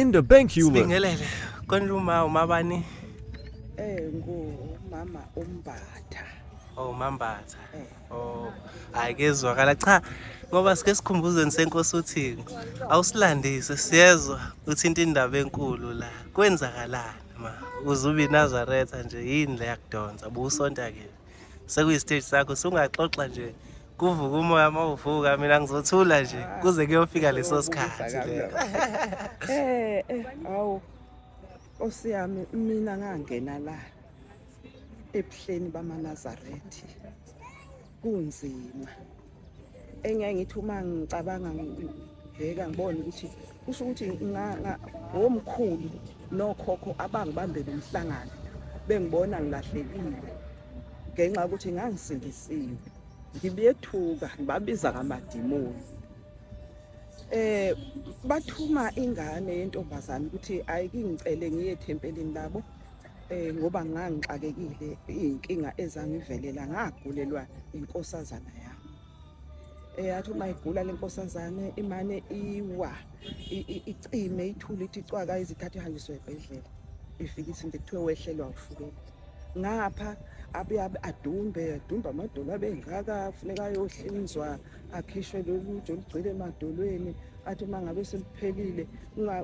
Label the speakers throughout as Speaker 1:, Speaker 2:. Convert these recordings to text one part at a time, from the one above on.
Speaker 1: Ndabenkulu.
Speaker 2: Sibingelele. Konje uma umabani?
Speaker 3: Ngumama uMbatha.
Speaker 2: Oh, Mambatha.
Speaker 3: Eh.
Speaker 2: Oh, hayi kezwakala cha ngoba sike sikhumbuzweni senkosi uthini. Awusilandise siyezwa uthinta indaba enkulu la. Kwenzakalani ma? Uzubi iNazaretha nje yini le yakudonsa? Busonta ke. Sekuyi stage sakho sungaxoxa nje kuvuka umoya mawuvuka mina ngizothula nje kuze kuyofika leso sikhathi le.
Speaker 3: Awu Nkosi yami, mina ngangena la ebuhleni bamaNazarethi kunzima. Engeke ngithi uma ngicabanga ngibheka ngibone ukuthi kusho ukuthi omkhulu nokhokho abangibambela umhlangano bengibona ngilahlekile ngenxa yokuthi ngangisindisiwe, ngibethuka ngibabiza ngamadimoni. Bathuma ingane yentombazane ukuthi ayikingicele ngiye ethempelini labo, ngoba ngangixakekile iy'nkinga ezangivelela, ngagulelwa inkosazana yami. Yathi uma igula le nkosazane imane iwa icime ithule ithi cwaka izithathe ihanjiswe ebhedlela, ifike ithi nje kuthiwe wehlelwa ushukela. Ngapha abuye adumbe adumbe amadolo abe ngaka, kufuneka ayohlinzwa akhishwe lolu uju olugcwele emadolweni. Athi uma ngabe seluphelile,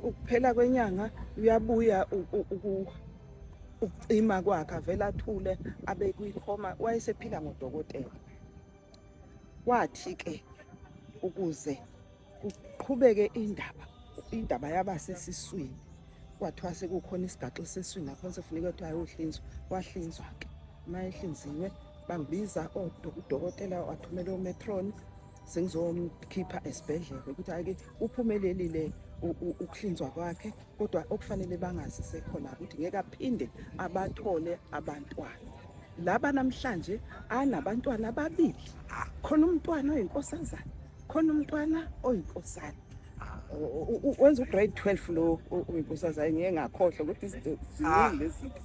Speaker 3: ukuphela kwenyanga uyabuya ukucima kwakhe, avele athule abe kwikhoma. Wayesephila ngodokotela. Kwathi-ke ukuze kuqhubeke indaba yabasesiswini, kwathiwa sekukhona isigaxa esiswini lapho sekufuneka kuthiwa ayohlinzwa. Wahlinzwa-ke, uma ehlinziwe bangibiza udokotela wathumela ometron sengizomkhipha esibhedlela ukuthi hhayi-ke uphumelelile ukuhlinzwa kwakhe, kodwa okufanele bangazise khona ukuthi ngeke aphinde abathole abantwana. Laba namhlanje anabantwana ababili, khona umntwana oyinkosazana, khona umntwana oyinkosana. Wenza ugrade 12 lo oyinkosazana, ngeke ngakhohlwa ukuthi izinto ziningi lezi zinto.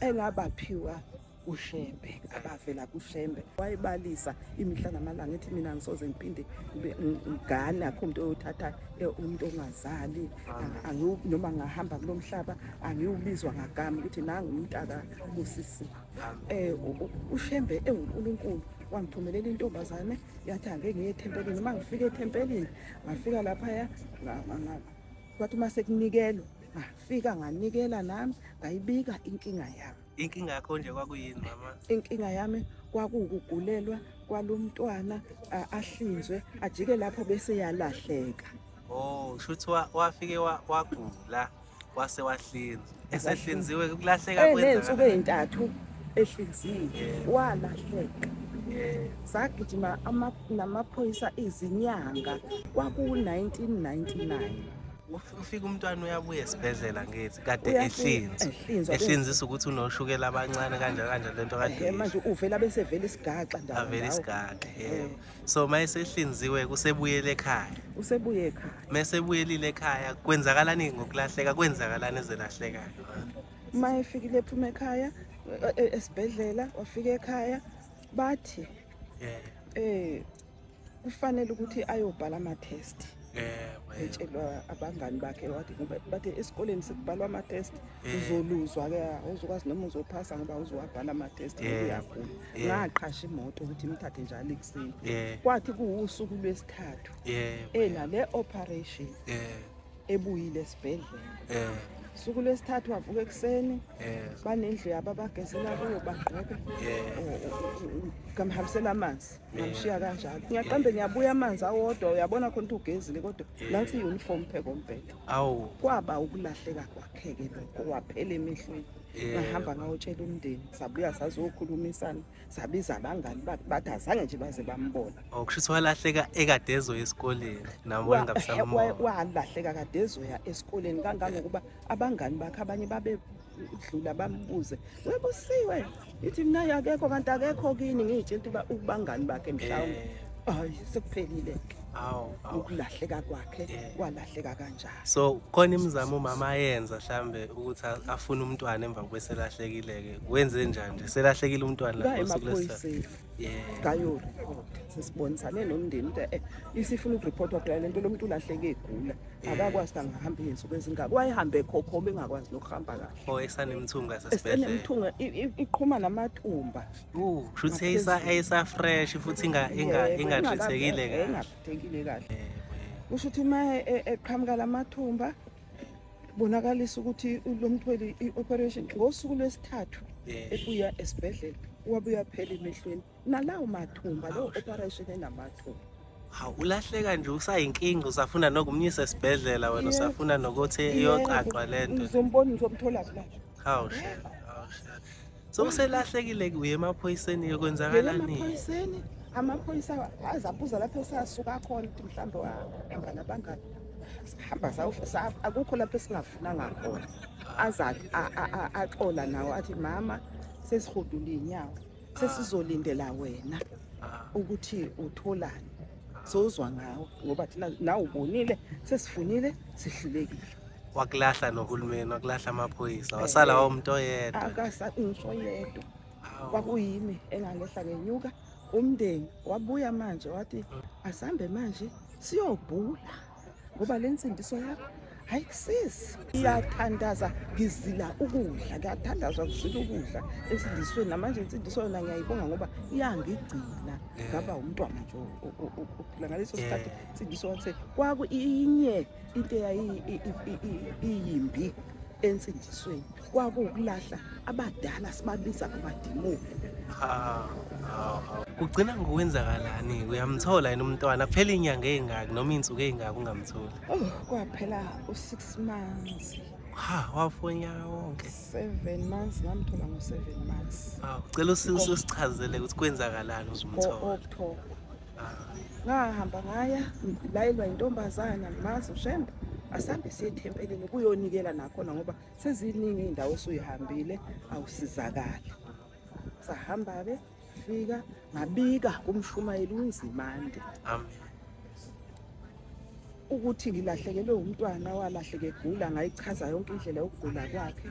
Speaker 3: Engabaphiwa uShembe, abavela kuShembe. Wayebalisa imihla namalanga ethi mina ngisoze ngiphinde ngigane, akho umuntu oyothatha umuntu ongazali, noma ngahamba kulo mhlaba angiyubizwa ngagama ukuthi nangu umntaka kusisi. UShembe ewuNkulunkulu wangithumelela intombazane yathi angeke ngiye ethempelini. Uma ngifika ethempelini ngafika laphaya, kwathi uma sekunikelwa ngafika nganikela nami ngayibika inkinga yami.
Speaker 2: Inkinga yakho nje kwakuyini mama?
Speaker 3: Inkinga yami kwakuwukugulelwa kwalomntwana, ahlinzwe ajike lapho bese yalahleka.
Speaker 2: Oh, shuthi wafike wagula wase wahlinzwa. Esehlinziwe ukulahleka
Speaker 3: kwenza. Enensuku ezintathu ehlinziwe walahleka. Sagijima namaphoyisa izinyanga, kwaku-1999.
Speaker 2: Ufika umntwana uyabuya esibhedlela ngithi kade ehlinzwa, ehlinzisa ukuthi unoshukela abancane kanjalo kanjalo lento kade
Speaker 3: manje uvela bese vele isigaxa
Speaker 2: ndawo avele isigaxa. Yebo, so uma esehlinziwe kusebuyele ekhaya,
Speaker 3: usebuye ekhaya.
Speaker 2: Mesebuyelile ekhaya kwenzakalani ngokulahleka, kwenzakalani ezelahlekayo?
Speaker 3: Uma efikile ephuma ekhaya esibhedlela wafika ekhaya bathi kufanele ukuthi ayobhala ama-test. Etshelwa abangani bakhe wathi ngoba bathi esikoleni sekubhalwa ama-test, uzoluzwa-ke awuzukwazi noma uzophasa ngoba uzowabhala ama-test ngoba uyagula. Ngaqasha imoto ukuthi imthathe njalo ekuseni. Kwathi kuwusuku lwesithathu enale operation ebuyile esibhedlela. Suku lwesithathu wavuka ekuseni, banendlu yabo abagezela kuyo, bagqoke, ngamhambisela amanzi, ngamshiya kanjalo. Ngiyaqambe ngiyabuya amanzi awodwa, uyabona khona ukuthi ugezile, kodwa nansi i-uniform phe kombhede. Kwaba ukulahleka kwakhe-ke lokho, waphela emehlweni. Ngahamba ngayotshela umndeni, sabuya sazokhulumisana, sabiza abangani bakhe, bathi azange nje baze bambona.
Speaker 2: Oh, kusho ukuthi walahleka ekade ezoya esikoleni nabo engakusambona.
Speaker 3: Walahleka kade ezoya esikoleni kangangokuba abangani bakhe abanye babedlula bambuze, webusiwe ithi mina akekho kanti akekho kini, ngiyitshela ukuthi ubangani bakhe mhlawumbe. Hayi sekuphelile ke. Ukulahleka kwakhe walahleka kanjani.
Speaker 2: So khona imizamo umama ayenza mhlambe ukuthi afune umntwana emva kweselahlekile ke. Wenze njani nje? Selahlekile umntwana
Speaker 3: lapho. Ngayoripota, sesibonisane nomndeni ukuthi isifuna ukuripotwa phela lento, lo muntu ulahleke egula, akakwazi ukuthi angahamba iy'nsuku ezingaka, wayehambe ekhokhoba engakwazi nokuhamba kahle.
Speaker 2: Oh, esanemthunga sesibhedlela.
Speaker 3: Esenemthunga, iqhuma namathumba.
Speaker 2: Shuthi eyisa fresh futhi inga-treat-ekile kahle.
Speaker 3: Inga-treat-ekile kahle. Kusho ukuthi uma eqhamuka lamathumba, bonakalisa ukuthi lo mthweli i-operation ngosuku lwesithathu ebuya esibhedlela, wabuya phela emehlweni nalawo mathumba, leyo operation enamathumba.
Speaker 2: Hawu, ulahleka nje usayinkinga, usafuna nokumnyisa esibhedlela wena, usafuna nokuthi iyoqaqwa lento.
Speaker 3: Ngizombona, ngizomthola manje.
Speaker 2: Hawu shela, hawu shela. So uselahlekile, uye emaphoyiseni, kwenzakalani?
Speaker 3: Emaphoyiseni, amaphoyisa azabuza lapho esasuka khona ukuthi mhlawumbe wahamba nabangani. Sihamba akukho lapho esingafunanga khona. Azathi axola nawo athi mama sesihudula iy'nyawo, sesizolindela wena ukuthi utholani, sozwa ngawe ngoba thina nawe ubonile, sesifunile sihlulekile.
Speaker 2: Wakulahla nohulumeni, wakulahla amaphoyisa, wasala wawumuntu oyedwa.
Speaker 3: Akasa ngisho yedwa, kwakuyimi engangehla ngenyuka. Umndeni wabuya manje wathi asambe manje siyobhula ngoba le nsindiso yakho ayikusizi. Iyathandaza, ngizila ukudla, kuyathandazwa kuzila ukudla ensindisweni. Namanje insindiso yona ngiyayibonga ngoba iyangigcina ngaba umntwana nje ophila ngaleso sikhathi. Insindiso wathi kwakuyinye into eyayiyimbi ensindisweni, kwakuwukulahla abadala sibabiza ngamadimoni.
Speaker 2: Kugcina ngokwenzakalani? Uyamthola yini umntwana? Kuphela inyanga ey'ngaki noma iy'nsuku ey'ngaki ungamtholi?
Speaker 3: Oh, kwaphela u-6 months.
Speaker 2: Ha, wafa unyaka wonke.
Speaker 3: 7 months, ngamthola ngo-7 months.
Speaker 2: Hawu, cela usichazele ukuthi kwenzakalani uzumthola.
Speaker 3: Ngo-October. Ngahamba ngaya ngilayelwa intombazana, ngimazi uShembe, asambe siye ethempelini kuyonikela nakhona ngoba seziningi iy'ndawo osuyihambile awusizakali. Sahamba-ke, fika ngabika kumshumayeli uNzimande.
Speaker 2: Amen.
Speaker 3: Ukuthi ngilahlekelwe umntwana walahleka egula, ngayichaza yonke indlela yokugula kwakhe.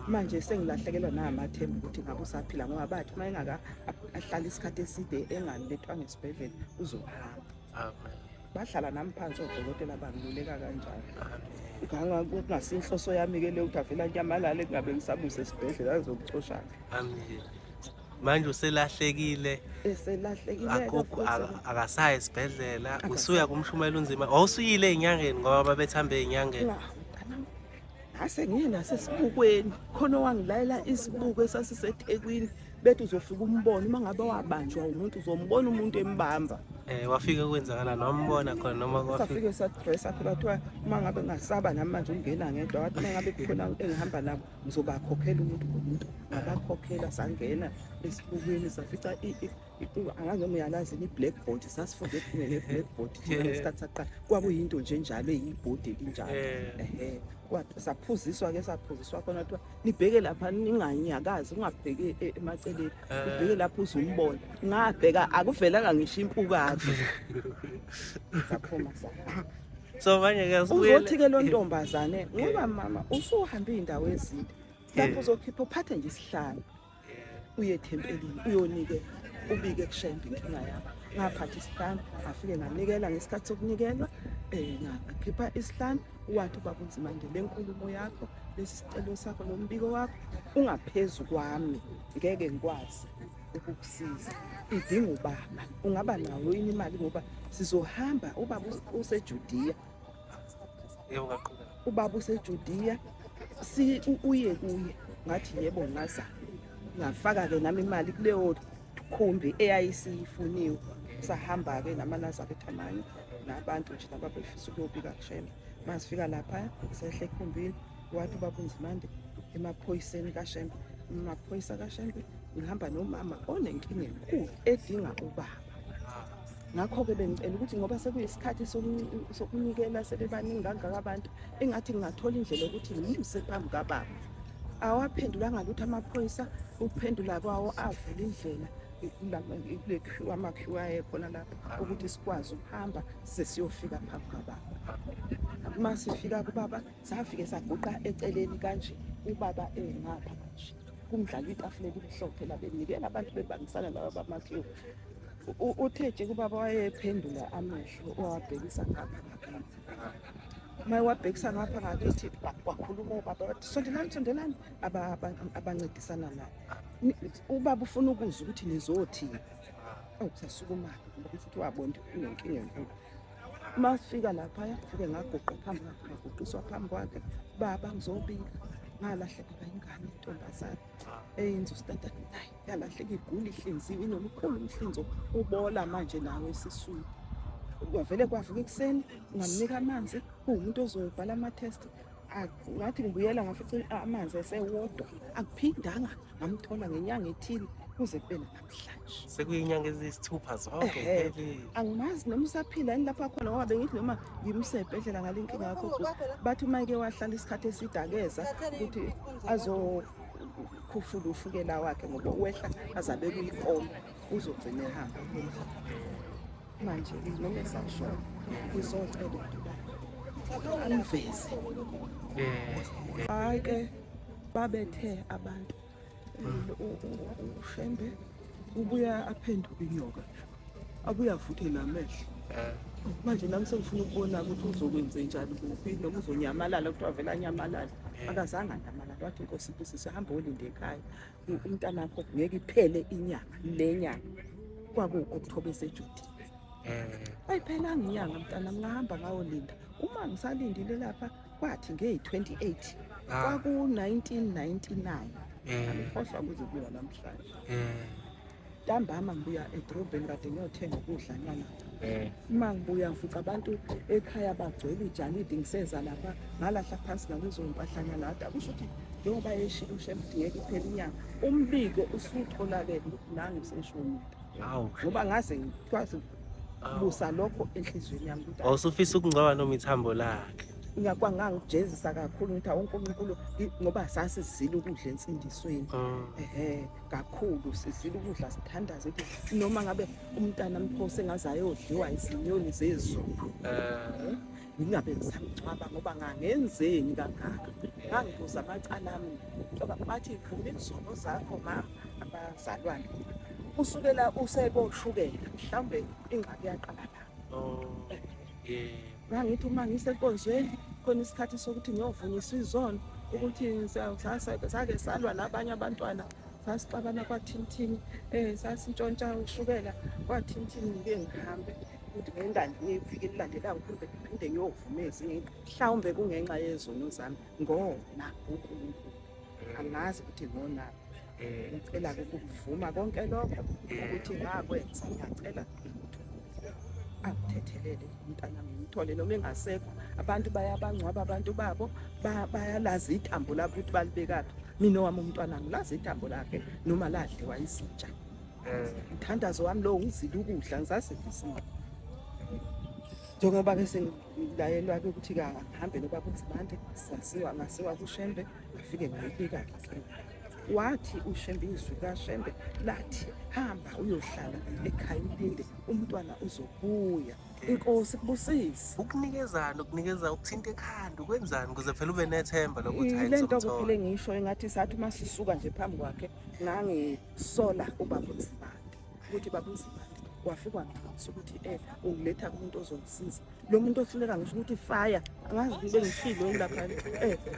Speaker 3: Manje sengilahlekelwa namathemba ukuthi ngabe usaphila ngoba bathi uma engaka ahlala isikhathi eside engalethwanga esibhedlela uzohamba.
Speaker 2: Amen.
Speaker 3: Bahlala nami phansi odokotela bangiluleka kanjalo.
Speaker 2: Amen.
Speaker 3: Kungasinhloso yami ke le ukuthi avele anyamalale kungabe ngisabusa esibhedlela azokucoshana.
Speaker 2: Amen. Manje uselahlekile,
Speaker 3: Eselahlekile
Speaker 2: akukho akasayi esibhedlela, usuya kumshumayela uNzima. Wawusuyile ey'nyangeni ngoba babethambe ey'nyangeni.
Speaker 3: Ngase ngiye nasesibukweni, khona owangilayela isibuko esasiseThekwini, bethi uzofika umbone uma ngabe wabanjwa umuntu, uzombona umuntu embamba.
Speaker 2: Wafika kwenzakalani? Wambona khona noma kwafika?
Speaker 3: Safike sadressa phela, kuthiwa uma ngabe ngasaba nami manje ukungena ngedwa, wathi uma ngabe kukhona engihamba nabo ngizobakhokhela umuntu ngomuntu. Ngabakhokhela, sangena esibukweni safica angazi noma uyalazi i-blackboard, sasifunde nge-blackboard thina ngesikhathi saqala, kwakuyinto nje enjalo eyibhodi elinjalo. Ehhe, saphuziswa-ke, saphuziswa khona, kuthiwa nibheke lapha ninganyakazi, ungabheki emaceleni, ubheke lapho uzumbona. Ngabheka akuvelanga ngisho impukane. Saphuma sahamba.
Speaker 2: So manje-ke sibuyele-
Speaker 3: Uzothi-ke lo ntombazane, ngoba mama usuhambe iy'ndawo ezinde, lapho uzokhipha uphathe nje isihlanu uye ethempelini uyonikela, ubike kuShembe inkinga yakho. Ngaphatha isihlanu, ngafike nganikela ngesikhathi sokunikelwa, ngakhipha isihlanu, wathi ubaba uNzimande le nkulumo yakho, lesi sicelo sakho nombiko wakho ungaphezu kwami, ngeke ngikwazi ukukusiza, idinga ubaba. Ungaba nayo yini imali ngoba sizohamba, ubaba useJudiya.
Speaker 2: Yebo, ngaqhubeka.
Speaker 3: Ubaba useJudiya, uye kuye. Ngathi yebo ngazama. Ngafaka-ke nami imali kuleyo khumbi eyayisifuniwe. Sahamba-ke namaNazaretha amanye nabantu nje nababefisa ukuyobika kuShembe. Masifika lapha sehla ekhumbini, wathi ubaba uNzimande emaphoyiseni kaShembe, amaphoyisa kaShembe, ngihamba nomama onenkinga enkulu edinga ubaba. Ngakho-ke bengicela ukuthi ngoba sekuyisikhathi sokunikela, sebebaningi kangaka abantu, engathi ngingathola indlela yokuthi ngimuse phambi kababa. Awaphendulanga lutho amaphoyisa, ukuphendula kwawo avula indlela kule queue, ama-queue ayekhona lapho ukuthi sikwazi ukuhamba sesiyofika phambi kababa. Uma sifika kubaba, safike saguqa eceleni kanje, ubaba engapha kanje. Kumdlalo itafula elimhlophe la benikela abantu bebangisana laba bamakhiwo. Uthe nje kubaba wayephendula amehlo owabhekisa ngapha ngakini. Uma ewabhekisa ngapha ngakithi kwakhuluma obaba bathi sondelani sondelani abancedisana naye. Ubaba ufuna ukuzwa ukuthi nizothini. Awu sasukuma-ke ngoba kusho ukuthi wabona ukuthi unenkinga enkulu. Uma sifika laphaya fike ngaguqa phambi kwakhe ngaguqiswa phambi kwakhe baba ngizobika ngalahlekelwa ingane intombazane eyenza ustandard nine yalahleka igula ihlinziwe inomkhulu umhlinzo ubola manje nawe esiswini kwavele kwavuka ekuseni ngamnika amanzi kuwumuntu ozobhala ama-test ngathi ngibuyela ngafica amanzi esewodwa akuphindanga ngamthola ngenyanga ethile kuze kube namhlanje
Speaker 2: Sekuyinyanga eziyisithupha zonke iphelile.
Speaker 3: Angimazi noma usaphila yini lapha khona ngoba bengithi noma ngimse ebhedlela ngale nkinga yakho bathi uma eke wahlala isikhathi eside akeza ukuthi azokhuphula ushukela wakhe ngoba wehla azabe kuyikoma uzogcina ehamba manje noma esashona ngizocela ukuthi amveze hhayi ke babethe abantu uShembe ubuya aphenduke inyoka abuye avuthe namehlo eh. Manje nami sengifuna ukubona ukuthi uzokwenze njani kuphi noma uzonyamalala kuthiwa vele anyamalala eh. Akazange anyamalala wathi inkosi ibusise hamba olinde ekhaya umntanakho ngeke iphele inyanga le nyanga kwaku-October esejudi eh. Ayiphelanga inyanga mntanami ngahamba ngayolinda uma ngisalindile lapha kwathi ngeyi-28
Speaker 2: ah.
Speaker 3: Kwaku-1999 angikhohlwa kuze kube namhlanje ntambama ngibuya edrobheni kade ngiyothenga ukudla nyana uma ngibuya ngifica abantu ekhaya bagcwele ijalidi ngiseza lapha ngalahla phansi ngalezo mpahlanyana ade akusho ukuthi njengoba yeshilo ushembe ngeke iphele inyanga umbiko usutholakele ukuthi nangu useshonile ngoba ngaze ngikwazi busa lokho enhliziyweni yami ukuthi
Speaker 2: wawusufisa ukungcwaba noma ithambo lakhe.
Speaker 3: Ngiyakwa ngangijezisa kakhulu ngithi awuNkulunkulu ngoba sasizila ukudla ensindisweni ehe kakhulu sizila ukudla sithandaze ukuthi noma ngabe umntana mphose ngaze ayodliwa izinyoni zezulu ngingabe ngisamngcwaba ngoba ngangenzeni kangaka ngangibuza amacala ami ngoba bathi vuma izono zakho mama abazalwane kusukela useboshukela mhlawumbe ingxaki yaqala la
Speaker 2: Oh, yeah.
Speaker 3: Ngangithi uma ngisenkonzweni khona isikhathi sokuthi ngiyovunyiswa izono ukuthi sake salwa nabanye abantwana sasixabana kwathintini um sasintshontsha ushukela kwathintini ngike ngihambe ukuthi ngeviki elilandelayo ngiphinde ngiphinde ngiyovuma ezinye mhlawumbe kungenxa yezono zami ngona uNkulunkulu angazi ukuthi ngonaphi ngicela-ke ukuvuma konke lokho ukuthi ngakwenza ngiyacela ukuthi angithethelele umntanami ngimthole noma engasekho abantu bayabangcwaba abantu babo bayalazi ithambo labo ukuthi balibekaphi mina owami umntwana ngilazi ithambo lakhe noma ladliwa izinja umthandazo wami lowo ngizile ukudla ngisasindisiwe njengoba ke sengilayelwa-ke ukuthi-ke angihambe nobaba uNzimande sasiwa ngasiwa kuShembe ngafike ngayibika-ke inkinga wathi uShembe izwi kaShembe lathi hamba uyohlala ekhaya ulinde umntwana uzobuya inkosi kubusise
Speaker 2: Ukunikezana ukunikeza ukuthinta ekhanda ukwenzani ukuze phela ube nethemba lokuthi hayi
Speaker 3: le nto-ke phela
Speaker 2: ngizomthola
Speaker 3: engisho engathi sathi uma sisuka nje phambi kwakhe ngangisola ubaba uNzimande ukuthi baba uNzimande wafika wangixwayisa ukuthi ungiletha kumuntu ozongisiza lo muntu ohluleka ngisho ukuthi fire angazi ukuthi bengishilo yini lapha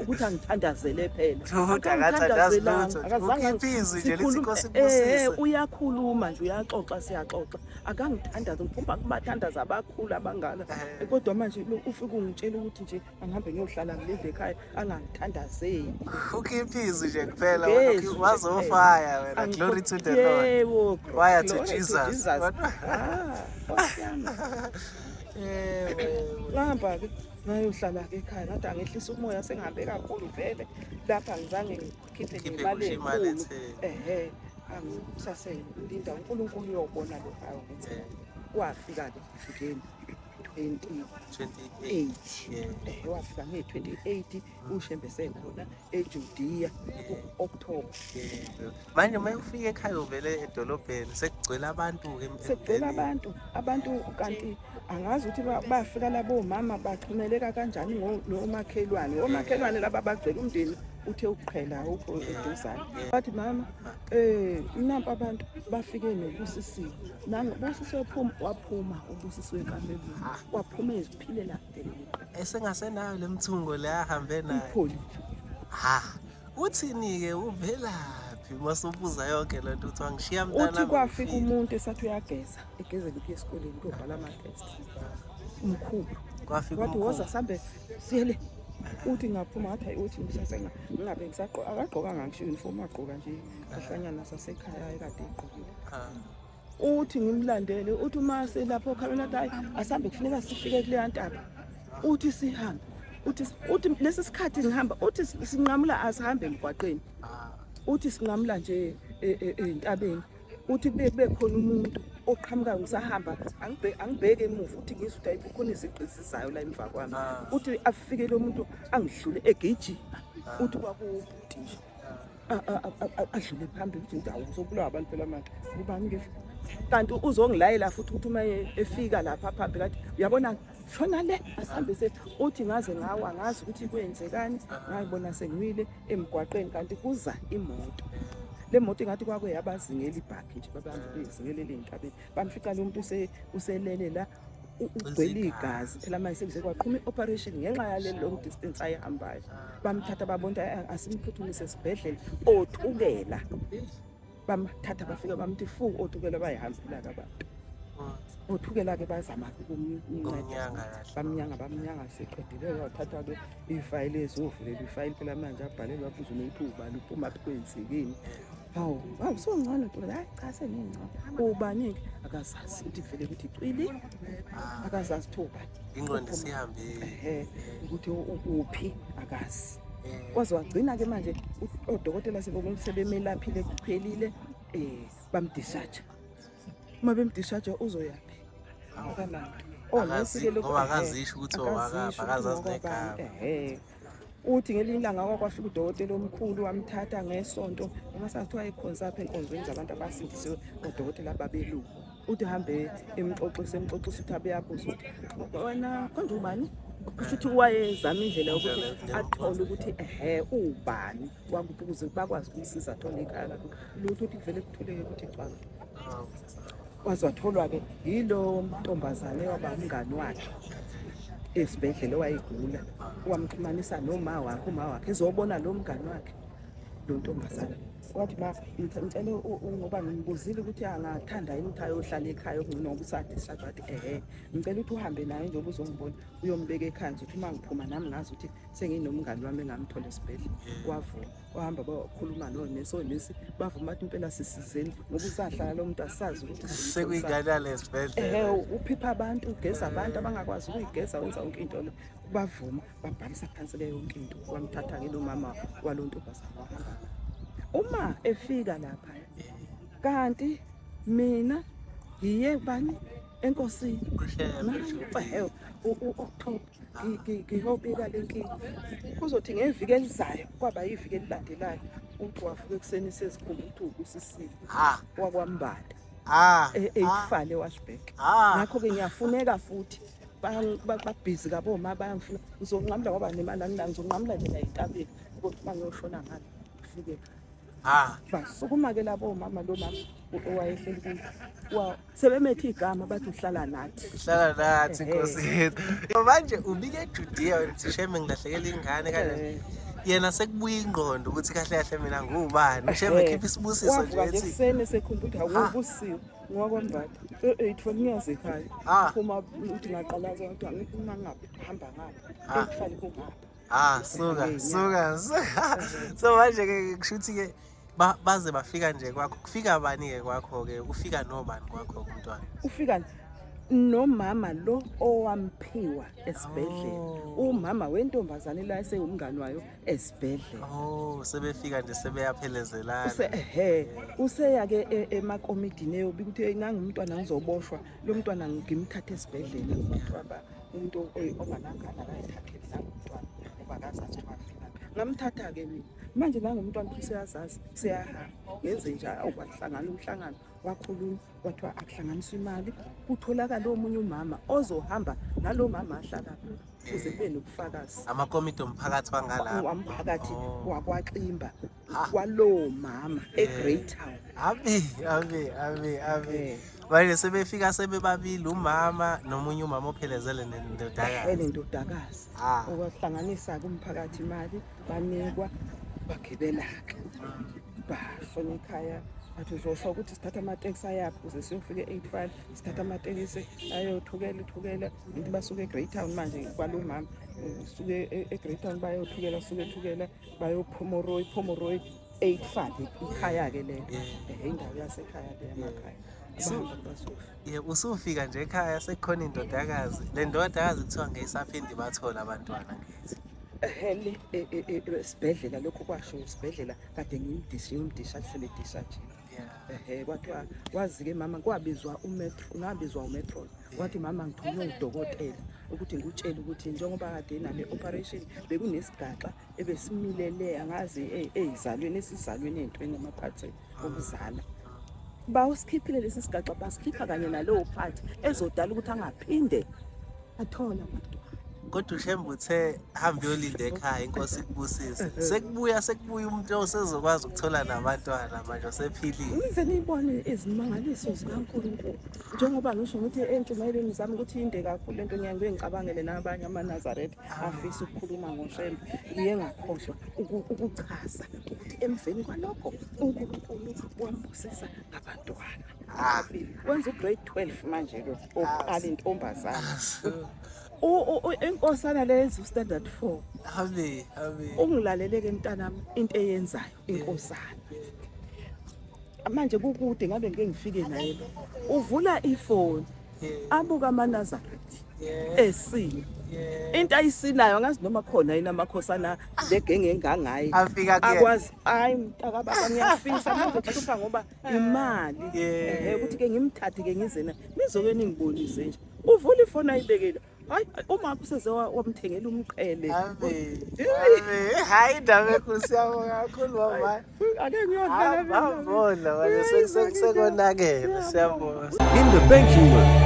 Speaker 3: ukuthi angithandazele phela
Speaker 2: Ukuthi akathandazi lutho,
Speaker 3: Akazange
Speaker 2: ukhiphe izwi nje lithi
Speaker 3: sikhulume-
Speaker 2: Nkosi ikubusise.
Speaker 3: Uyakhuluma nje uyaxoxa siyaxoxa akangithandazi ngiphuma kubathandaza abakhulu abangaka kodwa manje lo ufike ungitshela ukuthi nje angihambe ngiyohlala ngilinde ekhaya angangithandazeli
Speaker 2: Ukhiphe izwi nje kuphela wena
Speaker 3: Ngezwi nje
Speaker 2: wazofaya wena
Speaker 3: Angikho-
Speaker 2: glory to the Lord
Speaker 3: Yebo,
Speaker 2: Fire to
Speaker 3: glory to
Speaker 2: Jesus.
Speaker 3: Jesus. Ah, Nkosi yami.
Speaker 2: Yebo, yebo.
Speaker 3: Ngahamba-ke ngayohlala-ke ekhaya ngathi angehlisa umoya sengihambe kakhulu vele lapha ngizange ngikhiphe
Speaker 2: Khiphe
Speaker 3: nemali
Speaker 2: ngisho imali
Speaker 3: enkulu
Speaker 2: etheni.
Speaker 3: ehe angisasengilinda uNkulunkulu uyobona lokho ayokwenza wafika-ke nge-28
Speaker 2: 28 yeah.
Speaker 3: Wafika nge-28 uShembe sekhona eJudiya ku-October
Speaker 2: Yebo. Manje uma ufika ekhaya uvele edolobheni sekugcwele abantu-ke
Speaker 3: Sekugcwele abantu abantu kanti angazi ukuthi bafika labo mama baxhumeleka kanjani nomakhelwane omakhelwane laba bagcwele umndeni Uthe ukuqhela awukho eduzane. Wathi mama, eh nampa abantu bafike noBusisiwe. Nangu Busisiwe phuma, waphuma uBusisiwe ekamelweni. Waphuma eziphilela kude.
Speaker 2: Esengasenayo le mthungo le ahambe nayo.
Speaker 3: Ipholile.
Speaker 2: Ha. Uthini-ke uvelaphi uma usubuza yonke le nto uthi wangishiya
Speaker 3: Uthi
Speaker 2: mntanami
Speaker 3: kwafika
Speaker 2: ngifile.
Speaker 3: umuntu esathi uyageza, egezela ukuya esikoleni kuyobhala ama-test. Umkhulu.
Speaker 2: Kwafika
Speaker 3: Wathi
Speaker 2: umkhulu.
Speaker 3: woza sambe siye le. Uthi ngaphuma ngathi hayi uthi ngisase ngingabe ngisagqoka akagqokanga ngisho uniform wagqoka nje ahlanyana sasekhaya ekade egqokile.
Speaker 2: Ah.
Speaker 3: Uthi ngimlandele uthi uma selapho okhalweni athi hayi asambe kufuneka sifike kuleya ntaba. Uthi sihambe. Uthi uthi lesi sikhathi ngihamba uthi sinqamula asihambe emgwaqeni.
Speaker 2: Ah.
Speaker 3: Uthi sinqamula nje entabeni. Uthi kube kube khona umuntu oqhamukayo ngisahamba angibheke emuva uthi ngizwe ukuthi hayi kukhona izigqi ezizayo la emva kwami.
Speaker 2: Ah.
Speaker 3: Uthi afike lo muntu angidlule egijima. Uthi kwakuwubhuti nje. Adlule phambili uthi ndawo uzobulawa abantu phela manje. Ubani ke? Kanti uzongilayela futhi ukuthi uma efika lapha phambili athi uyabona shona le asihambe se uthi ngaze ngawa ngazi ukuthi kwenzekani ngayibona sengiwile emgwaqeni kanti kuza imoto. Le moto ingathi kwakuyabazingela ibhakhi nje babambe bezingelela ey'ntabeni bamfica lo muntu uselele la ugcwele igazi phela manje sekuze kwaqhuma i-operation ngenxa yale long distance ayihambayo. Bamthatha babona ukuthi asimphuthumise esibhedlela othukela. Bamthatha bafika bamthi fu othukela bayihambela-ke abantu. Othukela-ke bazama ukumnceda.
Speaker 2: Kumnyanga kahle.
Speaker 3: Bamnyanga bamnyanga seqedile wathatha-ke ifayili ezovulela ifayili phela manje abhalelwa abuze umuntu ubani uphuma kwenzekeni. Hawu, hawu songcono nto hayi cha sengingcono. Ubani-ke akazazi ukuthi vele ukuthi cwili akazazi ukuthi ubani.
Speaker 2: Ingqondo isihambile.
Speaker 3: Ehhe, ukuthi uphi akazi. Kwaze wagcina-ke manje odokotela sebemelaphile kuphelile bamdischarge. Uma bemdischarge uzoyaphi? Akananto. Onesi-ke lokhu,
Speaker 2: Ngoba
Speaker 3: ehhe,
Speaker 2: akazisho ukuthi owakaphi,
Speaker 3: akazisho ukuthi
Speaker 2: akazazi
Speaker 3: owakabani,
Speaker 2: negama.
Speaker 3: ehhe. Uthi ngelinye ilanga kwakwafika udokotela omkhulu wamthatha ngesonto uma sakuthiwa ekhonza apha enkonzweni zabantu abasindisiwe odokotela babelungu. Uthi hambe emxoxisa emxoxisa ukuthi abe yabuza ukuthi wena konje ubani? Kusho ukuthi wayezama indlela yokuthi athole ukuthi ehhe ubani wakuphi ukuze bakwazi ukumsiza athole ikhaya lakhe. Lutho uthi kuvele kuthuleke ukuthi cwaka. Waze watholwa-ke yilo ntombazane waba umngani wakhe esibhedlela owayegula, wamxhumanisa noma wakhe, uma wakhe ezobona lo mngani wakhe lo ntombazane. Wathi ma ngicela ngoba ngimbuzile ukuthi angathanda yini ukuthi ayohlala ekhaya okungcono ngoba usadischarge. Wathi ehhe, ngicela ukuthi uhambe naye njengoba uzongibona uyombeka ekhaya ngizothi uma ngiphuma nami ngazi ukuthi senginomngani wami engamthola esibhedlela. Wavuma, wahamba bakhuluma nonesi, onesi bavuma bathi impela sisizeni ngoba usahlala lo muntu asazi ukuthi simtholisani.
Speaker 2: Sekuyingane yalesibhedlela.
Speaker 3: Ehhe, uphipha abantu, ugeza abantu abangakwazi ukuyigeza, wenza yonke into le. Bavuma, babhalisa phansi ke yonke into. Wamthatha-ke lo mama walo ntombazane wahamba naye. Uma efika lapha kanti mina ngiye bani enkosini
Speaker 2: Kushembe.
Speaker 3: u-October ngiyobika le nkinga. Kuzothi ngeviki elizayo kwaba yiviki elilandelayo uthi wavuka ekuseni sezikhumba ukuthi ubusisile
Speaker 2: Ha.
Speaker 3: wakwambada
Speaker 2: Ah.
Speaker 3: eyifale washback.
Speaker 2: Ah.
Speaker 3: Ngakho-ke ngiyafuneka futhi babhizi kaboma bayangifuna ngizonqamula ngoba nemali anginayo ngizonqamula nje la entabeni ukuthi uma ngiyoshona ngalo ngifike ekhaya.
Speaker 2: Ah.
Speaker 3: Basukuma-ke labo mama lo mama owayehleli kuyo sebemethe igama bathi uhlala nathi.
Speaker 2: Uhlala nathi
Speaker 3: Ehhe.
Speaker 2: Nkosi yethu. Manje ubike eJudea wena uthi shame ngilahlekela ingane kanje.
Speaker 3: Ehhe.
Speaker 2: Yena sekubuya ingqondo ukuthi kahle kahle mina ngubani. Shame
Speaker 3: Ehhe.
Speaker 2: khipha isibusiso nje
Speaker 3: Wavuka nje
Speaker 2: ethi
Speaker 3: ekuseni esekhumba ukuthi
Speaker 2: Ha.
Speaker 3: awubusiwe ngokwambatha eight ngiyazi ekhaya.
Speaker 2: Ah.
Speaker 3: Phuma uthi ngaqalaza ukuthi angifuna ngapha hamba ngapha.
Speaker 2: Ah.
Speaker 3: Eight kungapha.
Speaker 2: Ah, suka,
Speaker 3: Ehhe,
Speaker 2: suka. So manje ke kusho ukuthi ke baze bafika nje kwakho. Kufika bani ke kwakho ke? Ufika nobani kwakho umntwana?
Speaker 3: Ufika nomama lo owamphiwa esibhedlela.
Speaker 2: Oh.
Speaker 3: Umama wentombazane la esewumngani wayo esibhedlela.
Speaker 2: Oh, sebefika nje sebeyaphelezelana.
Speaker 3: Use ehe, useya ke emakomidini eyobika ukuthi hey nangu umntwana ngizoboshwa, lo mntwana ngimthathe esibhedlela kuthiwa ba umuntu onganangane akayithathele nangu umntwana ngoba akazazi ukuthi wafikaphi. Ngamthatha ke mina. Manje nangu umntwana useyazazi, seyahamba. Ngenze njalo awukwahlangana umhlangano wakhuluma kwathiwa akuhlanganiswa imali kutholakala omunye umama ozohamba nalo mama ahlala. Kuze kube nobufakazi.
Speaker 2: Amakomiti omphakathi wangalapho.
Speaker 3: Wamphakathi wakwaXimba
Speaker 2: Ha.
Speaker 3: kwalowo mama eGreytown.
Speaker 2: Abe, abe, abe, abe. Manje sebefika sebebabili umama nomunye umama ophelezele nendodakazi.
Speaker 3: Enendodakazi.
Speaker 2: Ah.
Speaker 3: Okwahlanganisa kumphakathi imali banikwa bagibela-ke bashona ekhaya athi uzosho ukuthi sithatha amatekisi ayaphi ukuze siyofika e-85 sithatha amatekisi ayothukela ithukela into basuke eGreytown manje kwalo mama suke eGreytown bayothukela suke ethukela bayoPomeroy Pomeroy 85 ikhaya-ke lelo. Indawo yasekhaya le yamakhaya. Bahamba basofa.
Speaker 2: Yeah, usufika nje ekhaya sekukhona indodakazi. Le ndodakazi kuthiwa ngeyisaphinde bathole abantwana ngithi.
Speaker 3: Ehele esibhedlela lokho kwasho esibhedlela kade ngimdishi ngimdisha sebedisha nje.
Speaker 2: Yeah.
Speaker 3: Ehe kwathiwa wazi-ke mama kwabizwa umetro ngabizwa umetron wathi mama ngithunywe udokotela ukuthi ngikutshele ukuthi njengoba kade nale operation bekunesigaxa ebesimilele angazi ey'zalweni esizalweni ey'ntweni amaphathi okuzala bawusikhiphile lesi sigaxa basikhipha kanye nalowo phathi ezodala ukuthi angaphinde athole abantwana.
Speaker 2: Kodwa uShembe uthe hamba uyolinda ekhaya inkosi ikubusise. Sekubuya sekubuya umuntu osezokwazi ukuthola nabantwana manje osephilile.
Speaker 3: Nize niyibone izimangaliso zikaNkulunkulu njengoba ngisho ukuthi entshumayelweni zami ukuthi inde kakhulu lento ngiyaye ngicabangele nabanye amaNazaretha afisa ukukhuluma ngoShembe ngiye ngakhohlwa ukuchaza ukuthi emveni kwalokho uNkulunkulu wambusisa ngabantwana ababili. Wenza ugrade 12 manje lo oqala intombazana. Inkosana leyenza ustandard 4.
Speaker 2: Abe, abe.
Speaker 3: Ungilalele-ke mntanami into eyenzayo inkosana. Manje kukude ngabe ngike ngifike naye lo. Uvula ifoni abuka amaNazaretha esina. Into ayisinayo angazi noma khona yini amakhosana legenge engangaye.
Speaker 2: Afika kuyena.
Speaker 3: Akwazi hayi mntakababa ngiyafisa manje kuhlupha ngoba imali.
Speaker 2: Yeah.
Speaker 3: Ehe ukuthi ke ngimthathe ke ngize na nizoke ningibonise nje. Uvula ifoni ayibekele. Hayi uma useze wamthengela umqhele.
Speaker 2: Abe. Abe. Hayi indaba enkulu siyabonga kakhulu mama.
Speaker 3: Ake ngiyodlala mina.
Speaker 2: Babona manje sekonakele siyabonga.
Speaker 1: In the banking world,